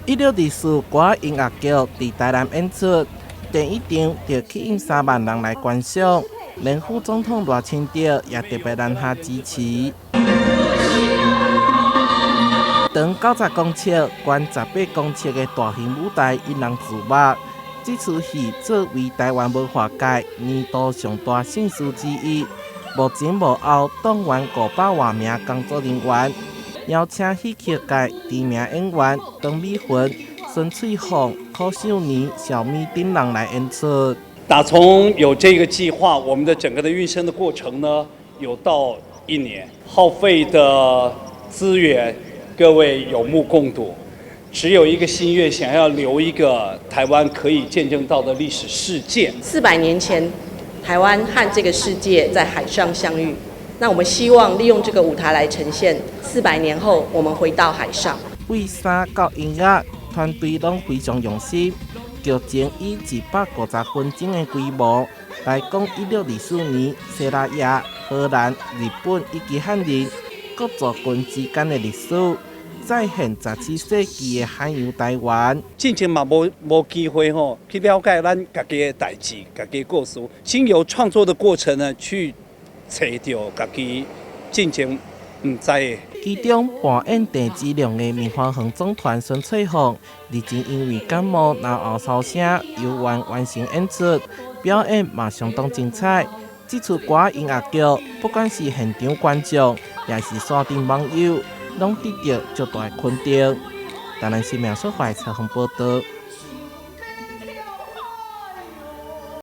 1624歌仔音樂劇佇台南演出，第一場就吸引3萬人來觀賞，連副總統賴清德也特別南下支持。長90公尺、懸18公尺的大型舞台引人注目。這齣戲作為臺灣文化界年度上大盛事之一，幕前幕後動員500外名工作人員，邀請戲曲界知名演員張美雲、孫翠鳳、柯秀年、小咪等人來演出。打從有這個計劃，我們的整個的運生的過程呢，有到一年，耗費的資源，各位有目共睹。只有一個心願，想要留一個台灣可以見證到的歷史事件。400年前，台灣和這個世界在海上相遇。那我們希望利用這個舞台來呈現400年後，我們回到海上。對衫到音樂團隊攏非常用心，劇情以150分鐘的規模來講，1624年西拉雅、荷蘭、日本以及漢人各族群之間的歷史。再現17世紀的海洋台灣。之前嘛無機會吼去了解咱家己的代誌、家己的故事。經由創作的過程呢，去揣著家己進前毋知的。其中扮演鄭芝龍的棉花糖總團孫翠鳳，日前因為感冒然後燒聲，猶原完成演出，表演嘛相當精彩。這齣歌仔音樂劇，不管是現場觀眾，抑是線頂網友，攏得著足大肯定。台南新聞所懷採訪報道。